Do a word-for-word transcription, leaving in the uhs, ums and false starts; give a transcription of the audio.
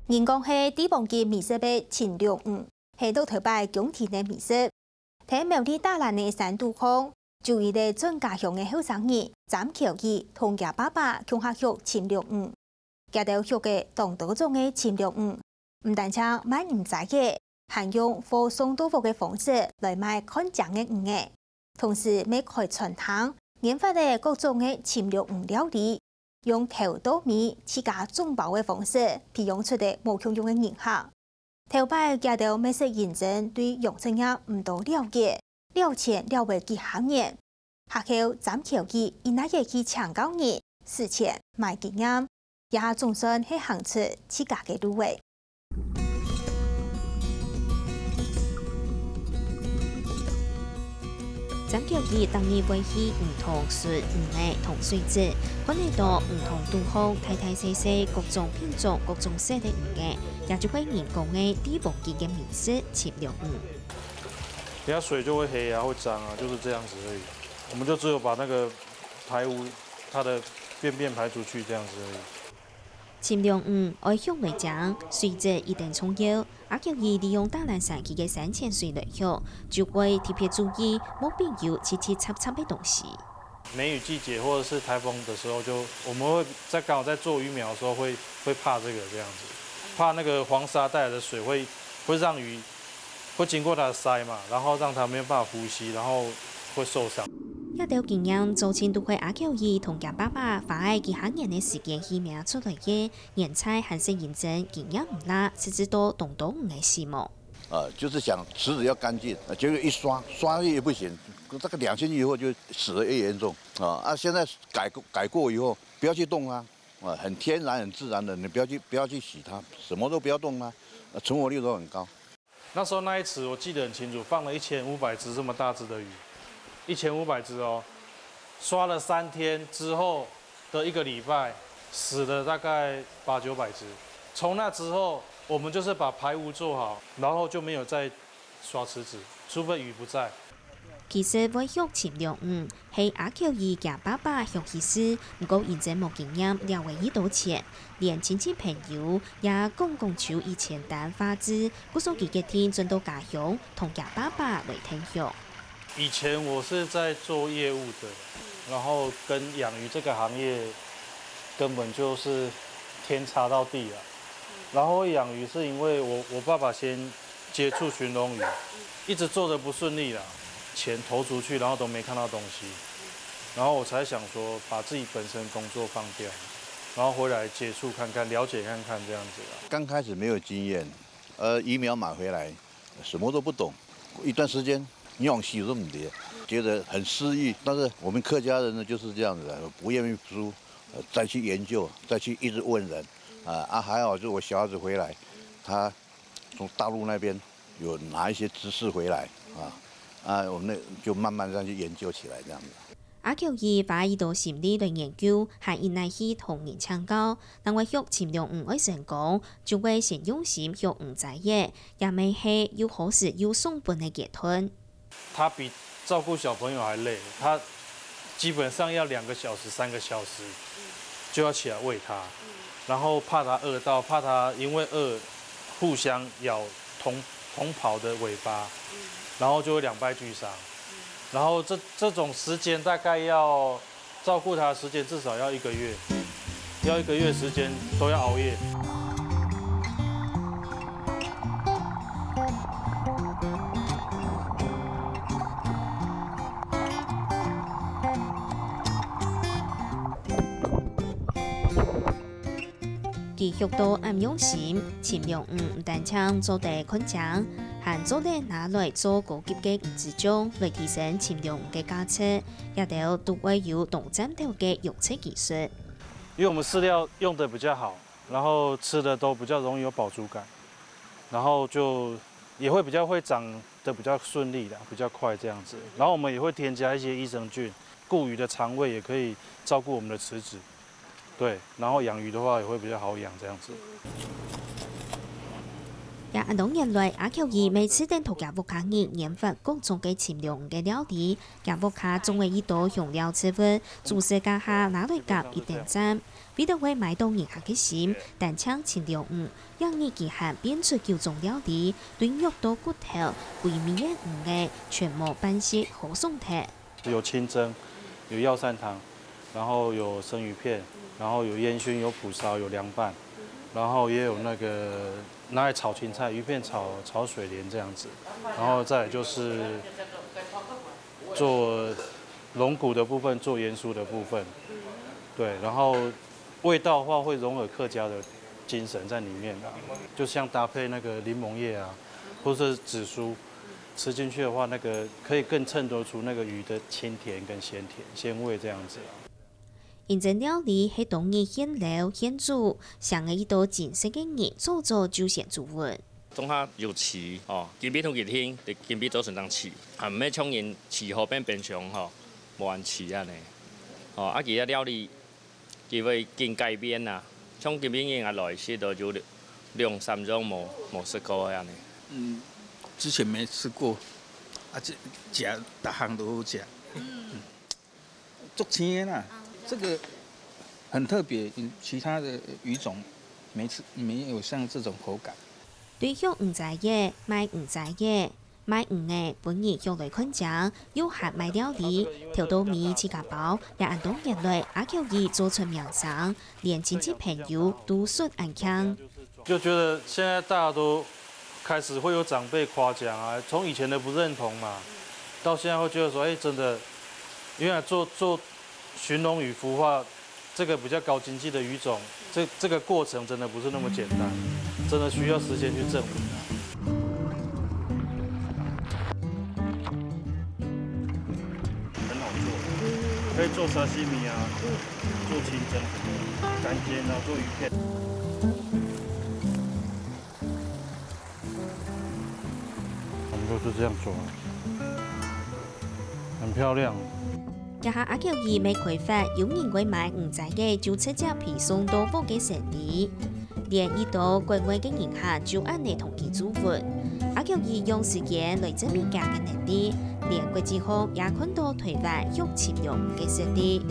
人講係帝王級美食个秦龍魚，係老頭擺宮廷个美食。在苗栗大蘭个山肚項，就有一個轉家鄉个後生人詹喬義同厥爸爸共下畜秦龍魚。佢兜畜个當多種个秦龍魚，毋單淨賣人齋个，還用貨送到屋个方式來賣看靚个魚仔。同時乜開餐廳，研發了各種个秦龍魚料理，用頭到尾自家種包个方式培養出个無共樣个人客。頭擺佢兜乜識認真對養殖業毋多了解，了錢了會幾下年。下後詹喬義一拿佢去請教人，使錢買經驗，這下總算係行出自家个路仔。 詹喬義逐日會去魚塘食魚仔同水質，看得到魚塘肚項大大細細、各種品種、各種色个魚仔，也就係人講个帝王級个美食——秦龍魚。等下水就會黑啊，會髒啊，就是這樣子而已。我們就只有把那個排污，它的便便排出去這樣子而已。 秦龍魚愛畜來靚，水質一等重要。阿喬義利用大蘭山區个山泉水來畜，就會特別注意莫畀有萋萋雜雜个東西。梅雨季節或者是颱風的時候就，我們會在，剛好在做魚苗的時候會，會怕這個這樣子，怕那個黃沙帶來的水會，會讓魚 會經過它的鰓嘛，然後讓它沒有辦法呼吸，然後會受傷。這兜經驗，早前就係阿喬義同厥爸爸花了幾下年个時間去摸出來个，現在還係認真，經驗毋罅，直至到當多魚仔死亡。呃，就是想池子要乾淨，呃，結果一刷，刷也不行，大概兩星期以後就死得越嚴重啊。啊，現在改過，改過以後，不要去動它，啊，很天然、很自然的，你不要去，不要去洗它，什麼都不要動它，呃，存活率都很高。 那時候那一池我記得很清楚，放了一千五百隻這麼大隻的魚，一千五百隻哦，刷了三天之後的一個禮拜，死了大概八九百隻。從那之後，我們就是把排污做好，然後就沒有再刷池子，除非魚不在。 其實會畜秦龍魚，係阿喬義厥爸爸鄉下時，毋過因為無經驗，了會幾多錢，連親戚朋友也講講就一千單花枝，故所佢決定轉到家鄉，同厥爸爸來𢯭畜。以前我是在做業務的，然後跟養魚這個行業根本就是天差到地啊。然後養魚是因為我，我爸爸先 接觸鱘龍魚，一直做得不順利啦，錢投出去，然後都沒看到東西，然後我才想說把自己本身工作放掉，然後回來接觸看看，了解看看這樣子啦。剛開始沒有經驗，呃，魚苗買回來，什麼都不懂，一段時間，你往洗都毋得，覺得很失意。但是我們客家人呢，就是這樣子的，不願意輸，呃，再去研究，再去一直問人，啊，啊，還好，就我小兒子回來，他 從大陸那邊有拿一些知識回來啊，啊，我們那就慢慢這樣去研究起來這樣子。阿喬義花已多心力來研究，還一耐去同人請教。另外畜秦龍魚愛成功，就會先用心畜魚仔个，也乜係又好食又送本个階段。 他比照顧小朋友還累，他基本上要兩個小時、三個小時就要起來餵他，然後怕他餓到，怕他因為餓互相咬同，同跑的尾巴，然後就會兩敗俱傷。然後這，這種時間大概要 照顧他的時間至少要一個月，要一個月時間都要熬夜。佢畜到恁用心，秦龍魚毋單淨做得看靚，還做得拿來做高級个魚子醬，來提升秦龍魚个價值。 這兜都會有當讚頭个養殖技術。因為我們飼料用得比較好，然後吃的都比較容易有飽足感，然後就也會比較會長得比較順利啦，比較快這樣子。然後我們也會添加一些益生菌，顧魚的腸胃也可以照顧我們的池子。 對，然後養魚的話也會比較好養這樣子。也恁多年來，阿喬姨每次等到厥屋下人研發各種个清涼魚个料理，厥屋下種个一兜香料植物，總係加下拿來夾一等站。為著會買到人客个心，單淨清涼魚，這日佢還變出九種料理，對肉到骨頭、歸尾个魚仔，全無半息好爽忒。 有清蒸，有藥膳汤，然后有生鱼片，然后有烟熏，有蒲烧，有凉拌，然后也有那个拿来炒青菜，鱼片炒炒水莲这样子，然后再来就是做龙骨的部分，做盐酥的部分，对，然后味道的话会融合客家的精神在里面啊，就像搭配那个柠檬叶啊，或是紫苏，吃进去的话，那个可以更衬托出那个鱼的清甜跟鲜甜鲜味这样子啊。 因為料理係當日現撈現煮，成个一兜真實个人早早就先注文。總下有試哦，今晡日同佢定，今晡日早晨正試，還毋係像人試好變冰箱吼，無恁試恁呢。哦，啊佢个料理，佢會緊改變啊，像今晡日𠊎來食到有兩三種無無食過个恁呢。嗯，之前沒吃過，啊這食逐項都好食。嗯，足鮮的啦，這個很特別，其他的魚種沒吃沒有像這種口感。對畜魚仔个、賣魚仔个、賣魚仔分人畜來看靚，又還賣料理，頭到尾自家包，也恁多年來，阿喬姨做出名聲，連親戚朋友都說恁慶。就覺得現在大家都開始會有長輩誇獎啊，從以前的不認同嘛，到現在會覺得說，哎，真的，原來做做鱘龍魚孵化這個比較高經濟的魚種，這這個過程真的不是那麼簡單，真的需要時間去證明啊。很好做，可以做沙西米啊，做清蒸，干煎啊，做鱼片。我們都是這樣做啊，很漂亮。 這下阿喬姨乜開發有人會買魚仔个就直接配送到屋个生理，連一兜國外个人客就恁呢同佢注文。阿喬姨用時間來證明厥个能力，連國際上也看到臺灣畜鱘龍魚个實力。